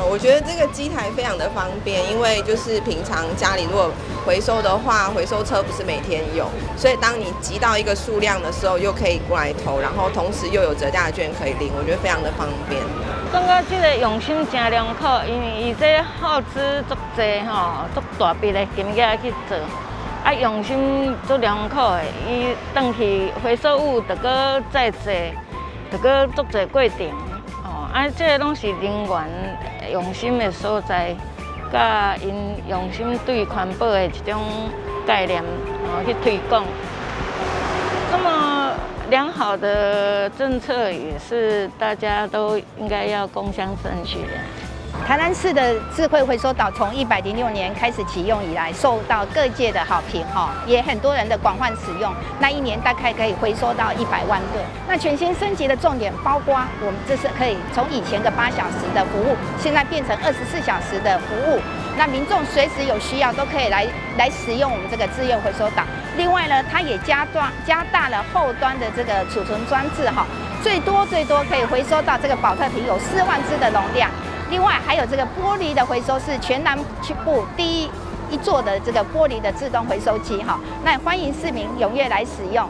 我覺得這個機台非常的方便，因為就是平常家裡如果回收的話，回收車不是每天有，所以當你集到一個數量的時候，又可以過來投，然後同時又有折價券可以領，我覺得非常的方便。感覺這個用心真良好，因為伊這耗資足濟吼，足大筆的金額去做，啊用心足良好的，伊轉去回收物，著閣再做，著閣足濟過程，吼，啊這個攏是人員用心的所在，佮𪜶用心對環保的一種概念，吼去推廣。這麼良好的政策也是大家都應該要共襄盛舉的。台南市的智慧回收島從106年開始啟用以來，受到各界的好評哈，也很多人的廣泛使用。那一年大概可以回收到100萬噸。那全新升級的重點包括，我們這是可以從以前的8小時的服務，現在變成24小時的服務。那民眾隨時有需要都可以來使用我們這個自願回收島。另外呢，它也加大了後端的這個儲存裝置哈，最多最多可以回收到這個寶特瓶有4萬隻的容量。另外還有這個玻璃的回收是全南部第一座的這個玻璃的自動回收機哈，那歡迎市民踴躍來使用。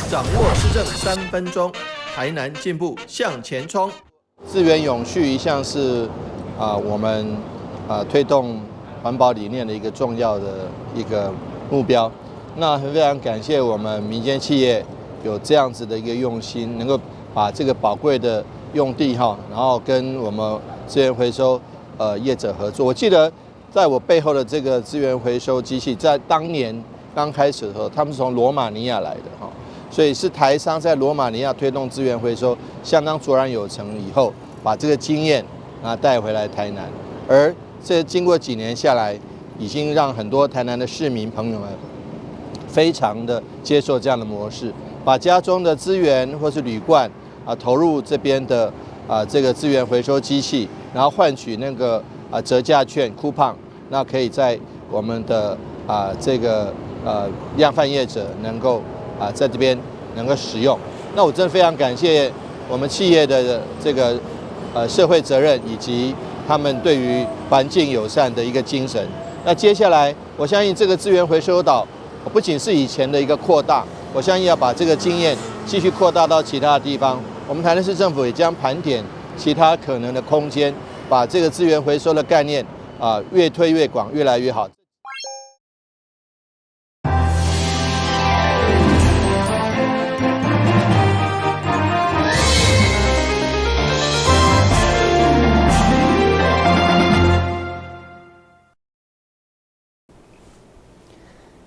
掌握市政3分鐘，台南進步向前衝。資源永續一向是我們推動環保理念的一個重要的一個目標。那非常感謝我們民間企業有這樣子的一個用心，能夠把這個寶貴的用地哈，然後跟我們資源回收業者合作。我記得在我背後的這個資源回收機器，在當年剛開始的時候，他們是從羅馬尼亞來的哈，所以是台商在羅馬尼亞推動資源回收相當卓然有成以後，把這個經驗啊帶回來台南，而這經過幾年下來，已經讓很多台南的市民朋友們非常的接受這樣的模式，把家中的資源或是鋁罐啊投入這邊的啊這個資源回收機器，然後換取那個啊折價券 coupon，那可以在我們的啊這個量販業者能夠啊在這邊能夠使用。那我真的非常感謝我們企業的這個社會責任以及他們對於環境友善的一個精神。那接下來，我相信這個資源回收島不僅是以前的一個擴大，我相信要把這個經驗繼續擴大到其他的地方。我們台南市政府也將盤點其他可能的空間，把這個資源回收的概念啊越推越廣，越來越好。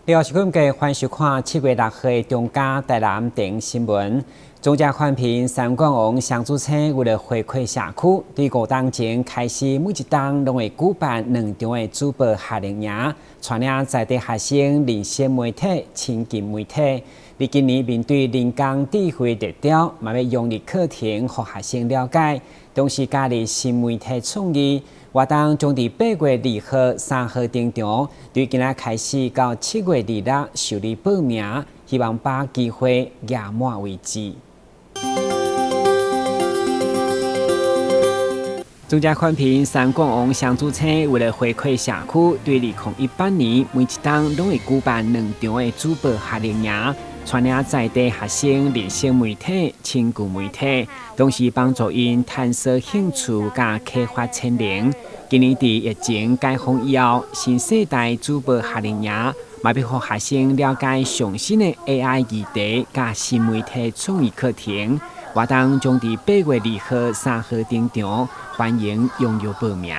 你好，是今嘅歡迎收看7月6號的中嘉台南電新聞。總召寬頻三冠王雙子星為了回饋社區，對5冬前開始，每一冬攏會舉辦兩場的主播夏令營，帶領在地學生認識媒體、親近媒體。佇今年面對人工智慧熱潮，嘛欲融入課程，予學生了解，同時加入新媒體創意。活動將佇8月2號、3號登場，對今仔開始到7月26受理報名，希望把機會額滿為止。總召寬頻三冠王雙子星為了回饋社區，對2018年每一冬攏會舉辦兩場的主播夏令營，帶領在地學生認識媒體、親近媒體，同時幫助𪜶探索興趣佮開發潛能。今年佇疫情解封以後，新世代主播夏令營嘛欲予學生了解上新的 AI 議題佮新媒體創意課程。活動將佇8月2號、3號登場，歡迎踴躍報名。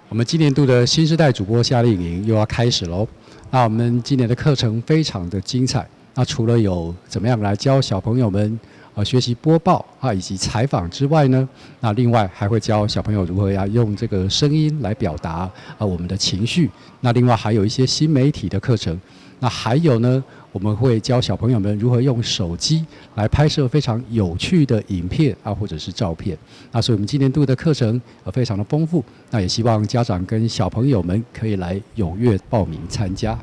我們今年度的新世代主播夏令營又要開始嘍。那我們今年的課程非常的精彩。那除了有怎麼樣來教小朋友們學習播報啊以及採訪之外呢，那另外還會教小朋友如何要用這個聲音來表達啊我們的情緒。那另外還有一些新媒體的課程。那還有呢，我們會教小朋友們如何用手機來拍攝非常有趣的影片啊，或者是照片。那所以我們今年度的課程非常的豐富。那也希望家長跟小朋友們可以來踴躍報名參加。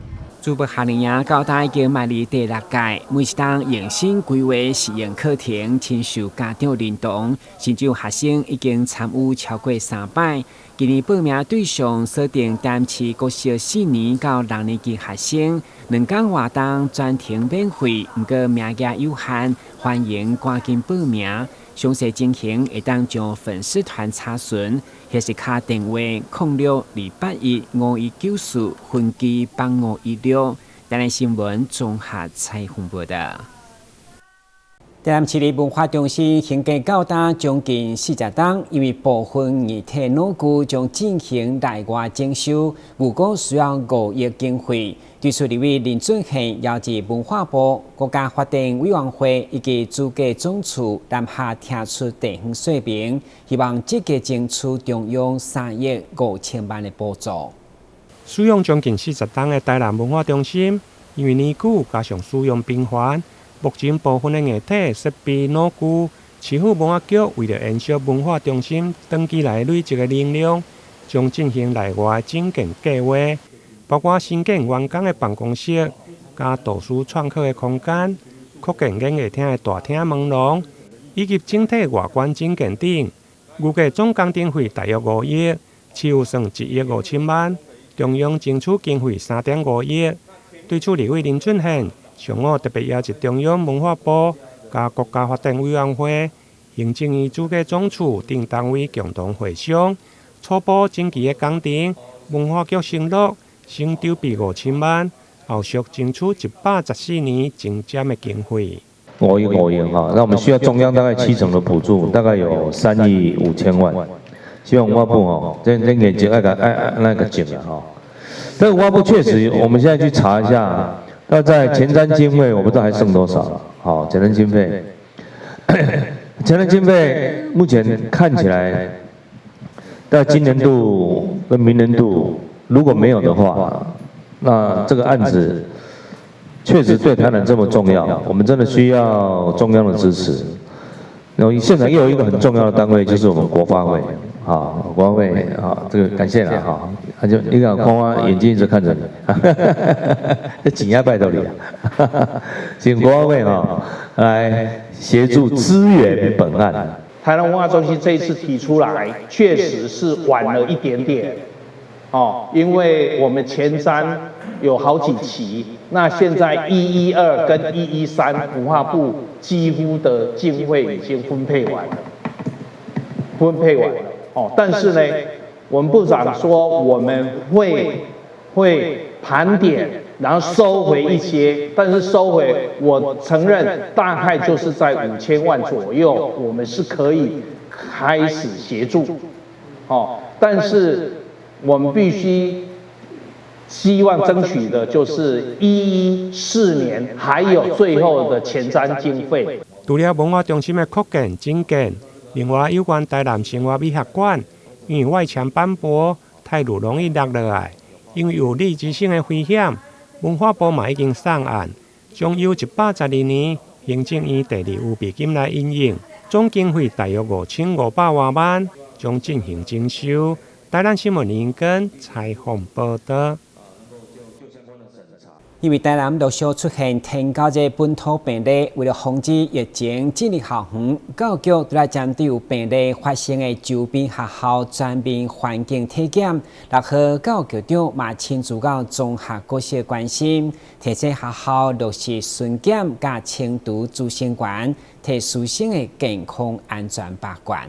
主播夏令營到今已經邁入第六屆，每一冬用心規劃實驗課程，深受家長認同，甚至有學生已經參與超過三擺。今年報名對象鎖定台南市國小四年到六年級學生，兩工活動全程免費，毋過名額有限，歡迎趕緊報名。詳細情形會當上粉絲團查詢，或是敲電話06281519分機8516。台南新聞綜合採訪報導。台南市立文化中心興建到今將近40冬，因為部分硬體老舊將進行內外整修，預估需要5億經費。對此，立委林俊憲邀集文化部、國家發展委員會以及主計總處南下聽取地方說明，希望積極爭取中央3億5千萬的補助。使用將近40冬的台南文化中心，因為年久加上使用頻繁，目前部分的硬體設備老舊，市府文化局為著延續文化中心長期來累積的能量，將進行內外整建計劃，包括新建員工的辦公室、佮導師創課的空間、擴建演藝廳的大廳門廊，以及整體外觀整建等。預計總工程費大約5億，市預算1億5千萬，中央爭取經費3.5億。對此，立委林俊憲上午特別邀集中央文化部、佮國家發展委員會、行政院主計總處等單位共同會商，初步整期的工程，文化局承諾先籌備5千萬，後續爭取114年增減的經費。5億5億哈，那我們需要中央大概7成的補助，大概有3億5千萬。希望文化部哦，這眼睛愛共愛愛那個緊了哈。但文化部確實，我們現在去查一下。那在前瞻經費，我不知道還剩多少了。好，前瞻經費，前瞻經費目前看起來，在今年度跟明年度如果沒有的話，那這個案子確實對台南這麼重要，我們真的需要中央的支持。然後現場又有一個很重要的單位，就是我們國發會。好，國發會，好，這個感謝了哈。他就你看，光光眼睛一直看着你，這緊要拜託你啊，請國發會哈來協助支援本案。台南文化中心這一次提出來，確實是晚了一點點，哦，因為我們前瞻有好幾期，那現在112跟113文化部幾乎的經費已經分配完了，分配完了，哦，但是呢，我們部長說我們會盤點，然後收回一些，但是收回我承認大概就是在5000萬左右，我們是可以開始協助，哦，但是我們必須希望爭取的就是114年還有最後的前瞻經費。除了文化中心的擴建整建，另外有關台南生活美學館，因為外牆斑駁，太容易落落來，因為有立即性的危險，文化部嘛已經送案，將由112年行政院第二預備金來應用，總經費大約5500多萬，將進行整修。台南新聞林根採訪報導。因為台南陸續出現天狗這本土病例，為了防止疫情進入校園，教育局都來針對有病例發生的周邊學校全面環境體檢。六號教育局長嘛親自到綜合國小關心，提醒學校落實巡檢佮清除孳生源，替師生的健康安全把關。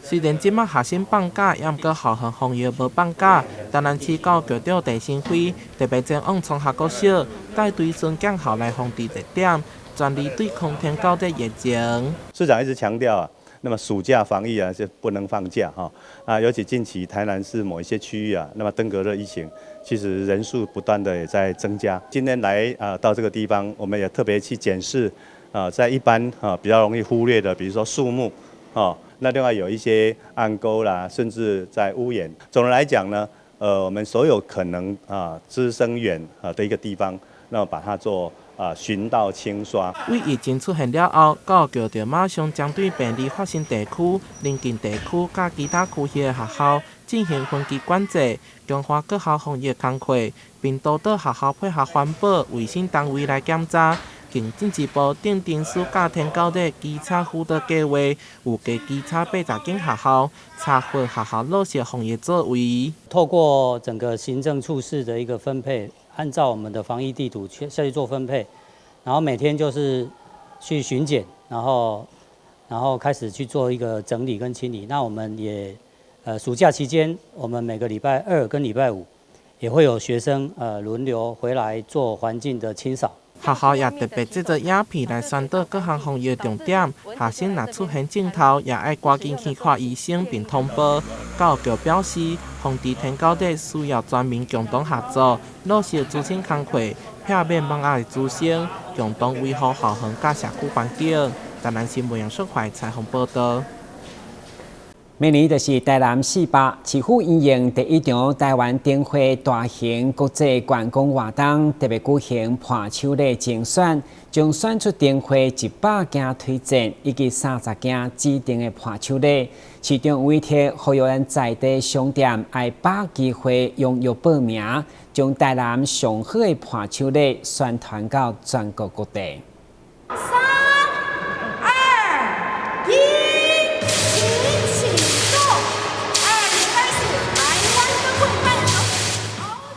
雖然這馬學生放假，猶毋過校園防疫無放假。台南市教育局長鄭新輝特別前往綜合國小，帶隊巡檢校內防治熱點，全力對抗天狗這疫情。市長一直強調啊，那麼暑假防疫啊是不能放假哈啊，尤其近期台南市某一些區域啊，那麼登革熱疫情其實人數不斷的也在增加。今天來啊到這個地方，我們也特別去檢視啊，在一般啊比較容易忽略的，比如說樹木啊。那另外有一些暗溝啦，甚至在屋檐。總的來講呢，我們所有可能啊孳生源啊的一個地方，那麼把它做巡道清刷。為疫情出現了後，教育局就馬上針對病例發生地區、鄰近地區佮其他區域的學校進行分級管制，強化各校防疫工課，並督導學校配合環保、衛生單位來檢查。更進一步訂定暑假天狗日稽查輔導計劃，有計稽查80間學校，查核學校落實防疫作為。透過整個行政處室的一個分配，按照我們的防疫地圖去下去做分配，然後每天就是去巡檢，然後開始去做一個整理跟清理。那我們也，暑假期間，我們每個禮拜二跟禮拜五也會有學生輪流回來做環境的清掃。學校也特別製作影片來宣導各項防疫重點，學生若出現症頭，也愛趕緊去看醫生並通報。教育局表示，防治天狗日需要全民共同合作，落實資清工課，避免蚊仔的滋生，共同維護校園佮社區環境。台南新聞楊淑懷採訪報導。明年就是台南400市府因應第一場台灣燈會大型國際觀光活動，特別舉行伴手禮徵選，將選出燈會100件推薦以及30件指定的伴手禮。市長委託呼籲咱在地商店愛把握機會踴躍報名，將台南上好的伴手禮宣傳到全國各地。三、二、一，請啟動！2024台灣燈會伴手。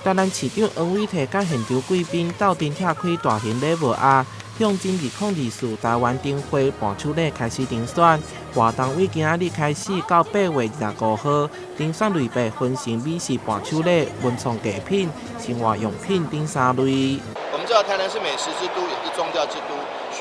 台南市長黃偉哲佮現場貴賓鬥陣拆開大型禮物盒，象徵2024台灣燈會伴手禮開始徵選。活動為今仔日開始到8月25號，徵選類別分成美食伴手禮、文創藝品、生活用品等三類。我們知道台南是美食之都，也是宗教之都，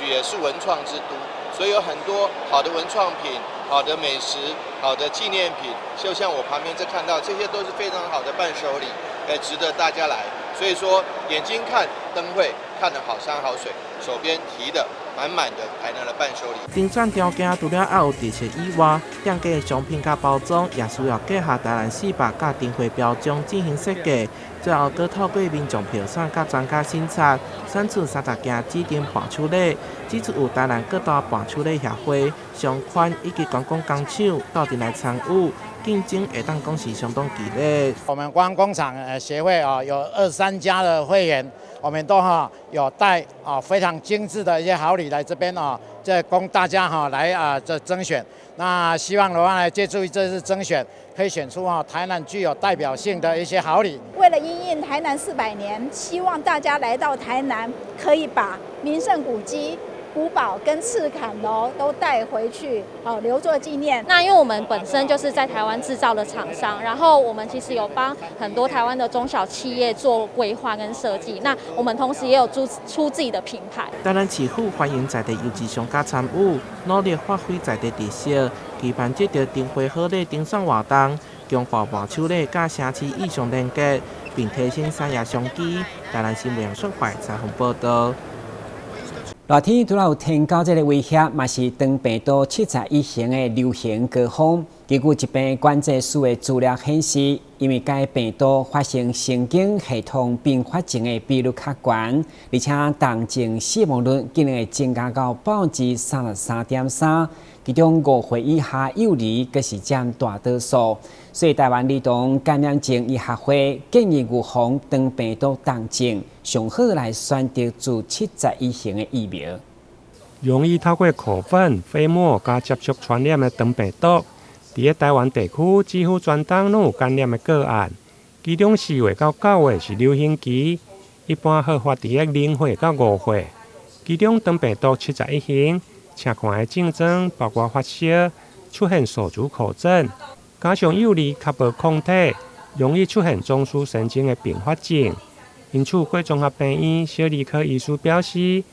也是文創之都，所以有很多好的文創品、好的美食、好的紀念品，就像我旁邊這看到，這些都是非常好的伴手禮，值得大家來。所以說，眼睛看燈會，看得好山好水，手邊提的滿滿的台南的伴手禮。徵選條件除了愛有特色以外，店家的商品佮包裝也需要結合台南400佮燈會標準進行設計。最後，閣透過民眾票選佮專家審查，選出30件指定伴手禮。指出有台南各大伴手禮協會、商圈以及觀光工廠鬥陣來參與，競爭會當講是相當激烈。我們觀光工廠協會啊，有23家的會員，我們都哈有帶啊非常精緻的一些好禮來這邊啊，這供大家哈來啊這徵選。那希望的話呢，借助於這次徵選，可以選出哈台南具有代表性的一些好禮。為了因應台南400年，希望大家來到台南，可以把名勝古蹟、古堡跟赤崁樓都帶回去，好留作紀念。那因為我們本身就是在台灣製造的廠商，然後我們其實有幫很多台灣的中小企業做規劃跟設計。那我們同時也有出自己的品牌。台南市府歡迎在地優質商家參與，努力發揮在地特色，期盼這著燈會好禮徵選活動，強化伴手禮佮城市意象連結，並提升產業商機。台南新聞楊淑懷採訪報導。熱天除了有天狗這个威脅，嘛是腸病毒71型的流行高峰。根據疾病管制署的資料顯示，因為該病毒發生神經系統併發症的比率較懸，而且重症死亡率竟然會增加到33.3%，其中5歲以下幼兒閣是佔大多數。所以台灣兒童感染症醫學會建議預防腸病毒重症，上好來選擇注71型的疫苗。容易透過口粉、飛沫佮接觸傳染的腸病毒，佇咧台灣地區幾乎全冬攏有感染的個案。其中4月到9月是流行期，一般好發佇咧0歲到5歲。其中腸病毒七十一型，常見的症狀包括發燒、出現手足口症，加上幼兒較無抗體，容易出現中樞神經的併發症。因此，貴綜合病院小兒科醫師表示，欲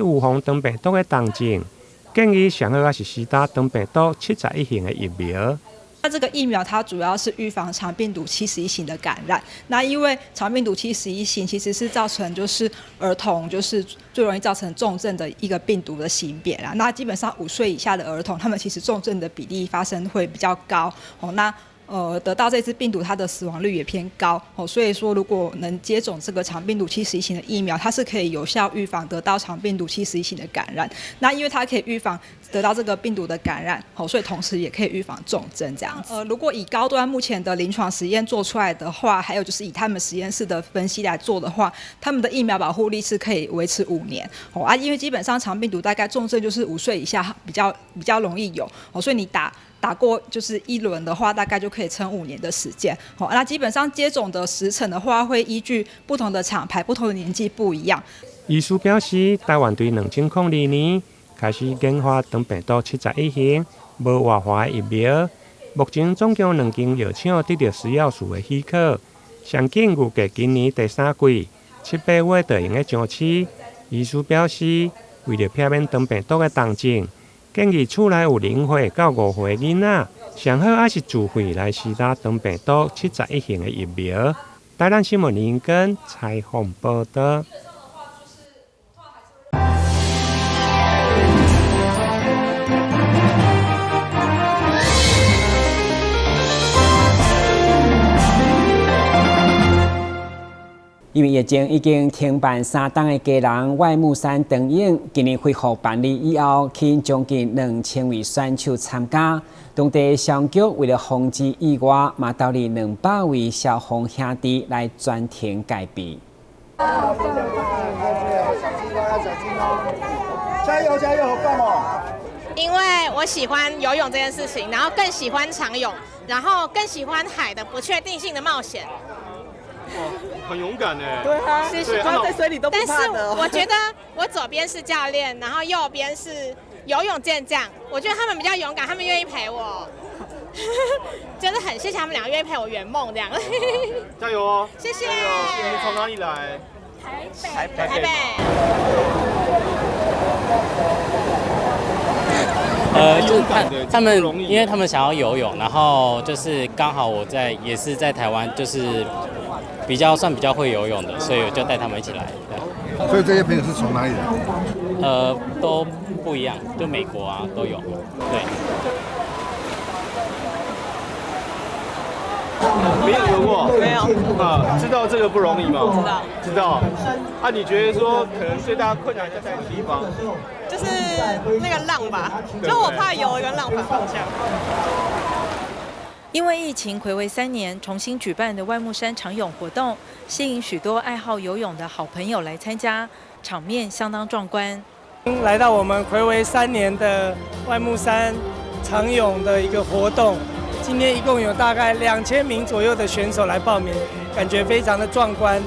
預防腸病毒的重症，建議上好還是施打腸病毒七十一型的疫苗。那這個疫苗它主要是預防腸病毒七十一型的感染。那因為腸病毒七十一型其實是造成就是兒童就是最容易造成重症的一個病毒的型別啦。那基本上5歲以下的兒童，他們其實重症的比例發生會比較高。哦，那得到這支病毒，它的死亡率也偏高哦，所以說如果能接種這個腸病毒七十一型的疫苗，它是可以有效預防得到腸病毒七十一型的感染。那因為它可以預防得到這個病毒的感染，哦，所以同時也可以預防重症這樣子。如果以高端目前的臨床實驗做出來的話，還有就是以他們實驗室的分析來做的話，他們的疫苗保護力是可以維持5年。哦啊，因為基本上腸病毒大概重症就是5歲以下比較容易有，哦，所以你打過就是一輪的話，大概就可以撐5年的時間。好，那基本上接種的時程的話，會依據不同的廠牌、不同的年紀不一樣。醫師表示，台灣對2002年開始研發腸病毒71型無活化的疫苗，目前總共2間藥廠得到食藥署的許可，上緊預計今年第三季7、8月就會用得上市。醫師表示，為著避免腸病毒的重症，建議厝內有0歲到5歲囡仔，上好還是自費來施打腸病毒71型的疫苗。台南新聞林根採訪報道。因為疫情已經停辦3冬的基隆外木山長泳，今年恢復辦理以後，吸引將近2000位選手參加。當地消防局為了防止意外，嘛投入200位消防兄弟來專程戒備。加油加油，好棒哦！因為我喜歡游泳這件事情，然後更喜歡長泳，然後更喜歡海的不確定性的冒險。哇，很勇敢呢。對啊，是在水裡都不怕的。但是我覺得我左邊是教練，然後右邊是游泳健將，我覺得他們比較勇敢，他們願意陪我，真的很謝謝他們兩個願意陪我圓夢這樣。加油哦！謝謝。你從哪裡來？台北。台北。就是他們，因為他們想要游泳，然後就是剛好我在也是在台灣，就是比較算比較會游泳的，所以我就帶他們一起來。對。所以這些朋友是從哪裡來？都不一樣，就美國啊都有。對。沒有游過？沒有。啊，知道這個不容易嗎？知道。知道。啊，你覺得說可能最大困難在什麼地方？就是那個浪吧，就我怕游跟浪反方向。因為疫情睽違3年，重新舉辦的外木山長泳活動，吸引許多愛好游泳的好朋友來參加，場面相當壯觀。來到我們睽違3年的外木山長泳的一個活動，今天一共有大概2000名左右的選手來報名，感覺非常的壯觀。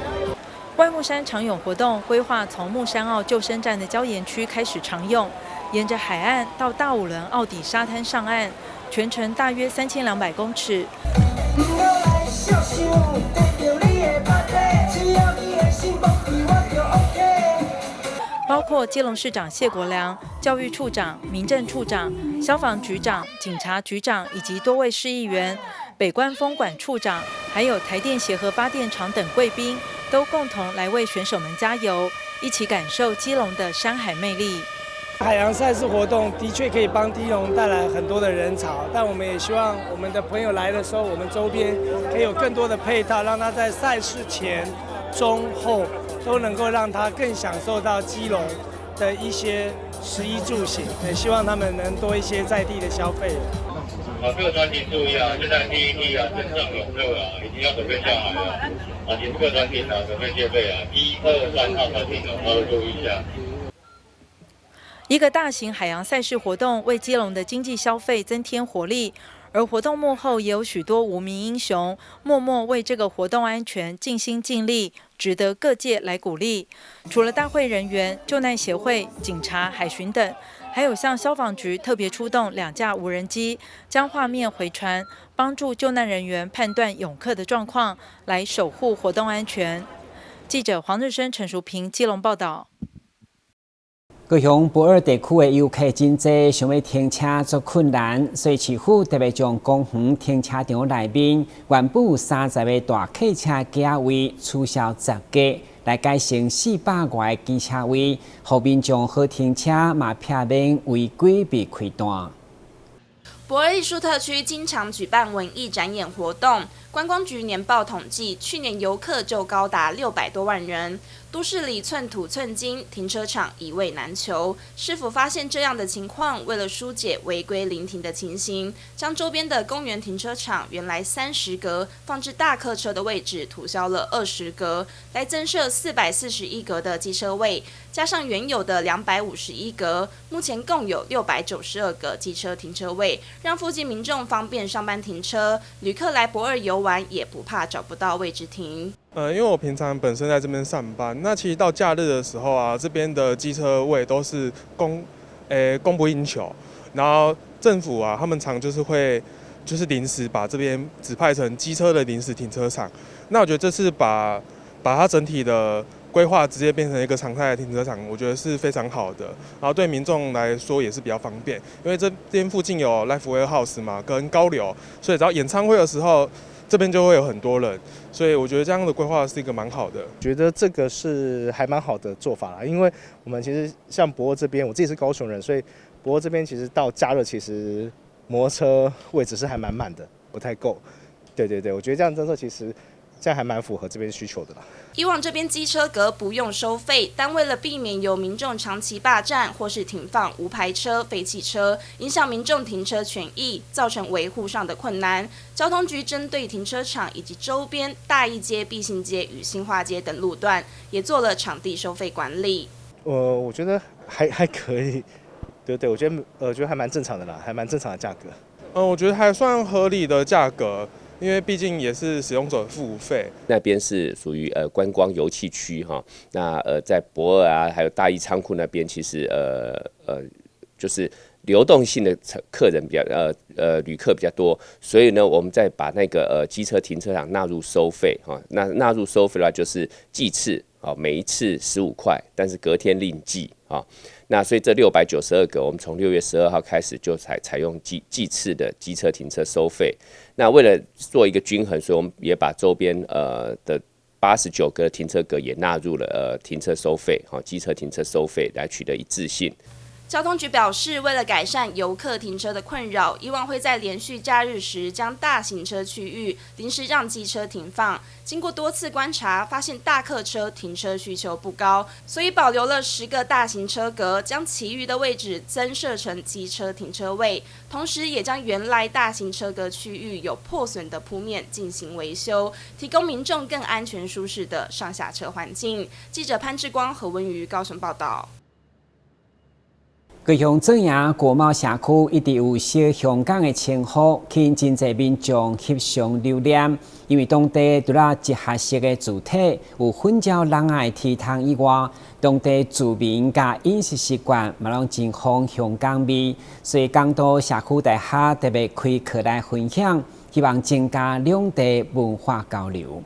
外木山長泳活動規劃從木山澳救生站的礁岩區開始長泳，沿着海岸到大武崙澳底沙灘上岸，全程大約3200公尺。包括基隆市長謝國樑、教育處長、民政處長、消防局長、警察局長以及多位市議員、北關風管處長，還有台電協和發電廠等貴賓，都共同來為選手們加油，一起感受基隆的山海魅力。海洋賽事活動的確可以幫基隆帶來很多的人潮，但我們也希望我們的朋友來的時候，我們周邊可以有更多的配套，讓他在賽事前、中、後都能夠讓他更享受到基隆的一些食衣住行，也希望他們能多一些在地的消費。啊，各船艇注意啊，現在第一梯啊，正上湧熱啊，已經要準備下海了。啊，請各船艇啊準備戒備啊，1、2、3號船艇啊，稍微注意一下。一個大型海洋賽事活動為基隆的經濟消費增添活力，而活動幕後也有許多無名英雄，默默為這個活動安全盡心盡力，值得各界來鼓勵。除了大會人員、救難協會、警察、海巡等，還有向消防局特別出動2架無人機，將畫面回傳，幫助救難人員判斷泳客的狀況，來守護活動安全。記者黃日升、陳淑平基隆報道。高雄駁二地區的遊客真濟，想欲停車足困難，所以市府特別將公園停車場內面原本有30個大客車機位取消10個，來改成400外個機車位，予民眾好停車，嘛避免違規被開單。駁二藝術特區經常舉辦文藝展演活動，觀光局年報統計，去年遊客就高達600多萬人。都市裡寸土寸金，停車場一位難求。市府發現這樣的情況，為了疏解違規臨停的情形，將周邊的公園停車場原來30格放置大客車的位置塗銷了20格，來增設441格的機車位，加上原有的251格，目前共有692個機車停車位，讓附近民眾方便上班停車，旅客來駁二遊玩也不怕找不到位置停。因為我平常本身在這邊上班，那其實到假日的時候啊，這邊的機車位都是供不應求，然後政府啊，他們常就是會就是臨時把這邊指派成機車的臨時停車場。那我覺得這次把它整體的規劃直接變成一個常態的停車場，我覺得是非常好的，然後對民眾來說也是比較方便，因為這邊附近有 Live Warehouse 嘛，跟高流，所以只要演唱會的時候，這邊就會有很多人，所以我覺得這樣的規劃是一個蠻好的。覺得這個是還蠻好的做法啦，因為我們其實像駁二這邊，我自己是高雄人，所以駁二這邊其實到假日其實摩托車位置是還蠻滿的，不太夠。對對對，我覺得這樣政策其實這樣還蠻符合這邊需求的啦。以往這邊機車格不用收費，但為了避免有民眾長期霸佔或是停放無牌車、廢棄車，影響民眾停車權益，造成維護上的困難。交通局針對停車場以及周邊大義街、必信街與新化街等路段，也做了場地收費管理。我覺得還可以，對對，我覺得還蠻正常的啦，還蠻正常的價格。我覺得還算合理的價格。因為畢竟也是使用者付費。那邊是屬於觀光遊憩區哈，那在駁二啊，還有大義倉庫那邊，其實就是流動性的客人比較旅客比較多，所以呢，我們再把那個機車停車場納入收費哈，那納入收費的話就是計次啊，每一次15塊，但是隔天另計啊。那所以這692個，我們從6月12號開始就採用計次的機車停車收費。那為了做一個均衡，所以我們也把周邊的89個停車格也納入了停車收費，哈，機車停車收費來取得一致性。交通局表示，為了改善遊客停車的困擾，以往會在連續假日時將大型車區域臨時讓機車停放。經過多次觀察，發現大客車停車需求不高，所以保留了10個大型車格，將其餘的位置增設成機車停車位，同時也將原來大型車格區域有破損的鋪面進行維修，提供民眾更安全舒適的上下車環境。記者潘志光、何文瑜高雄報道。高雄左營國貿社區一直有小香港的稱呼，吸引真濟民眾翕相留念。因為當地除了集合式的住體有粉鳥籠仔的天窗以外，當地住民佮飲食習慣嘛攏真仿香港味，所以港都社區大學特別開課來分享，希望增加兩地文化交流。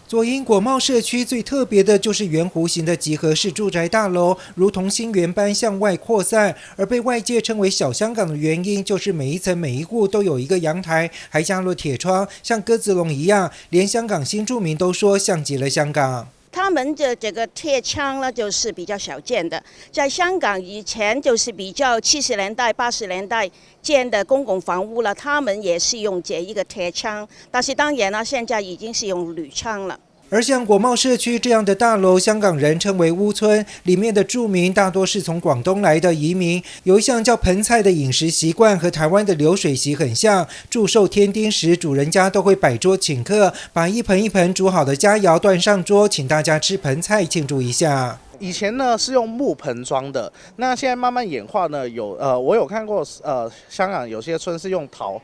左營果貿社區最特別的就是圓弧形的集合式住宅大樓，如同心圓般向外擴散，而被外界稱為小香港的原因，就是每一層每一戶都有一個陽台，還加了鐵窗，像鴿子籠一樣，連香港新住民都說像極了香港。他們的這個鐵窗呢，就是比較少見的，在香港以前就是比較70年代、80年代建的公共房屋了，他們也是用這一個鐵窗，但是當然了，現在已經是用鋁窗了。而像果貿社區這樣的大樓，香港人稱為屋村，裡面的住民大多是從廣東來的移民，有一項叫盆菜的飲食習慣和台灣的流水席很像。祝壽添丁時，主人家都會擺桌請客，把一盆一盆煮好的佳肴端上桌，請大家吃盆菜慶祝一下。以前呢是用木盆裝的，那現在慢慢演化呢，我有看過香港有些村是用陶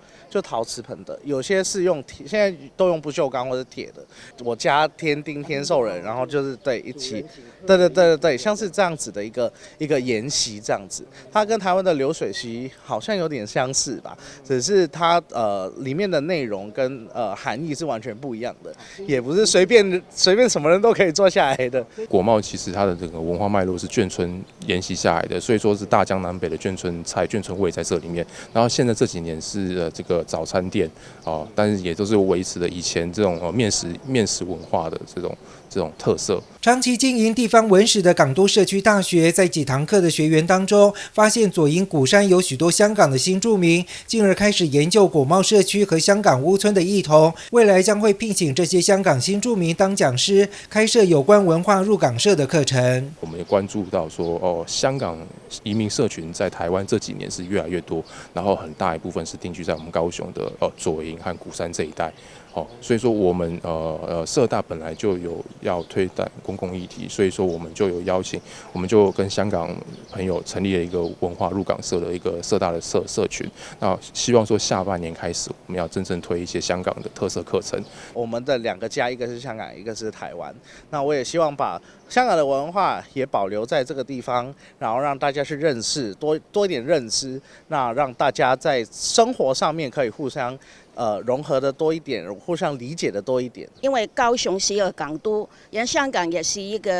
瓷盆的，有些是用鐵，現在都用不鏽鋼或者鐵的。我家添丁添壽人，然後就是對一起，對對對對對，像是這樣子的一個筵席這樣子，它跟台灣的流水席好像有點相似吧，只是它裡面的內容跟含義是完全不一樣的，也不是隨便隨便什麼人都可以坐下來的。果貿其實它的這個文化脈絡是眷村沿襲下來的，所以說是大江南北的眷村菜、眷村味在這裡面。然後現在這幾年是這個早餐店哦，但是也都是維持了以前這種麵食文化的這種這這種特色。長期經營地方文史的港都社區大學，在幾堂課的學員當中，發現左營鼓山有許多香港的新住民，進而開始研究果貿社區和香港屋村的異同。未來將會聘請這些香港新住民當講師，開設有關文化入港社的課程。我們也關注到說，哦，香港移民社群在台灣這幾年是越來越多，然後很大一部分是定居在我們高雄的左營和鼓山這一帶。哦，所以說我們社大本來就有要推展公共議題，所以說我們就有邀請，我們就跟香港朋友成立了一個文化入港社的一個社大的社群。那希望說下半年開始，我們要真正推一些香港的特色課程。我們的兩個家，一個是香港，一個是台灣。那我也希望把香港的文化也保留在這個地方，然後讓大家去認識，多多一點認知，那讓大家在生活上面可以互相融合的多一點，互相理解的多一點。因為高雄是一個港都，然後香港也是一個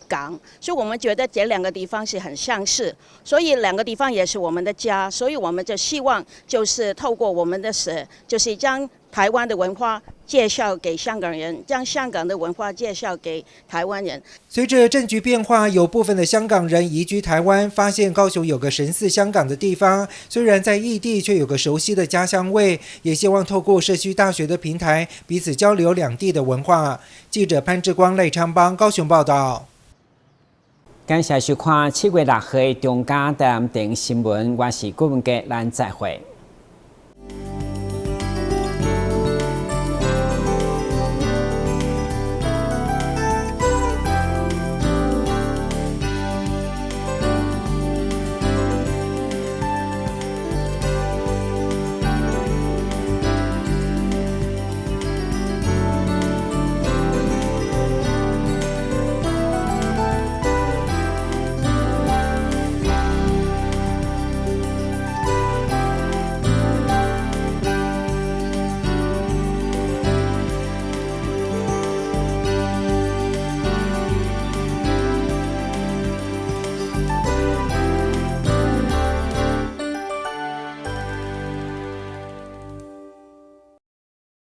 港，所以我們覺得這兩個地方是很相似，所以兩個地方也是我們的家，所以我們就希望就是透過我們的社，就是將台灣的文化介紹給香港人，將香港的文化介紹給台灣人。隨着政局變化，有部分的香港人移居台灣，發現高雄有個神似香港的地方，雖然在異地，卻有個熟悉的家鄉味，也希望透過社區大學的平台，彼此交流兩地的文化。記者潘志光、賴昌邦高雄報道。感謝收看7月6號的中嘉台南新聞，我是郭文傑，咱再會。